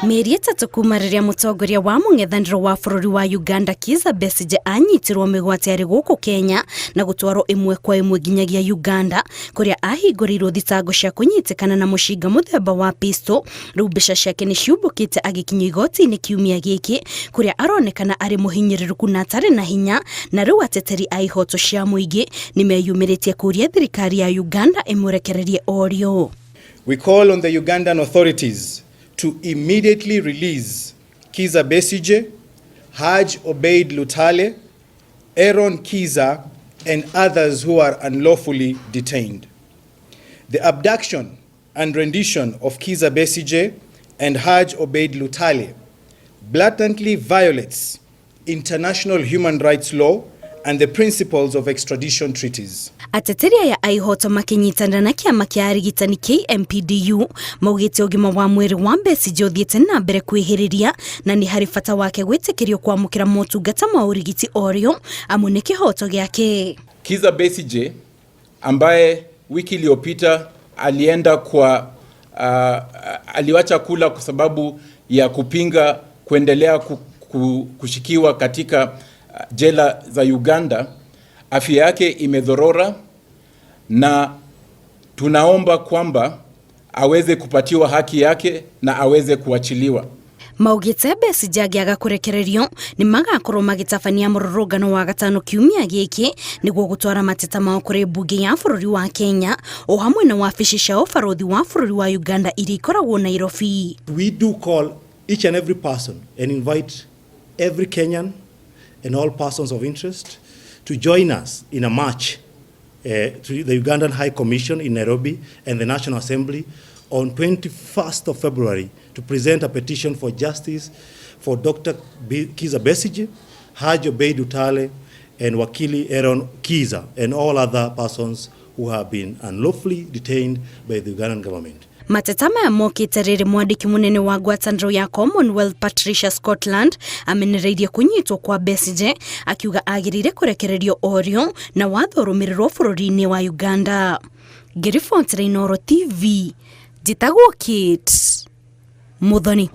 Mĩeri 3 kuma rĩrĩa mũtongoria wa mũng'ethanĩro wa bũrũri wa Uganda Kizza Besigye anyitirwo mĩgwate arĩ gũkũ Kenya na gũtwarwo ĩmwe kwa ĩmwe nginyagia Uganda kũrĩa ahingũrĩirwo thitango cia kũnyitĩkana na mũcinga mũthemba wa pistol. Rĩu mbica ciake nĩ ciumbũkĩte agĩkinyio igoti-inĩ kiumia gĩkĩ kũrĩa aronekana arĩ mũhinyĩrĩrĩku na atarĩ na hinya, na rĩu ateteri a ihoto cia mũingĩ nĩ meyumĩrĩtie kũria thirikari ya Uganda ĩmũrekererie orĩo. We call on the Ugandan authorities to immediately release Kizza Besigye, Haj Obeid Lutale, Aaron Kiza, and others who are unlawfully detained. The abduction and rendition of Kizza Besigye and Haj Obeid Lutale blatantly violates international human rights law and the principles of extradition treaties. Ateteri aya a ihoto makĩnyitanĩra na kĩama kĩa arigitani KMPDU maugĩte ũgima wa mwĩrĩ wa Besigye ũthiĩte na mbere kwĩhĩrĩria na nĩ harĩ bata wake gwĩtĩkĩrio kwamũkĩra motungata ma ũrigiti orĩo amu nĩ kĩhoto gĩake. Kizza Besigye ambaye wiki iliyopita alienda kwa aliwacha kula kwa sababu ya kupinga kuendelea kushikiwa katika jela za Uganda, afya yake imedhorora na tunaomba kwamba aweze kupatiwa haki yake na aweze kuachiliwa. Maugĩte Besigye angĩaga kũrekererio nĩ magakorwo magĩtabania mũrũrũngano wa gatano kiumia gĩkĩ nĩguo gũtwara mateta mao kũrĩ mbunge ya bũrũri wa Kenya o hamwe na wabici cia ũbarũthi wa bũrũri wa Uganda iria ikoragwo Nairobi. We do call each and every person and invite every Kenyan and all persons of interest to join us in a march to the Ugandan High Commission in Nairobi and the National Assembly on 21st of February to present a petition for justice for Dr. Kizza Besigye, Haj Obeid Lutale, and Wakili Aaron Kiza, and all other persons who have been unlawfully detained by the Ugandan government. Mateta maya mokĩte rĩrĩ mwandĩki mũnene wa ngwatanĩro ya Commonwealth Patricia Scotland amenereirie kũnyitwo kwa Besigye akiuga agĩrĩire kũrekererio orĩo na watho ũrũmĩrĩrwo bũrũri-inĩ wa Uganda. Ngĩribotera Inooro TV, njĩtagwo Kate Muthoni.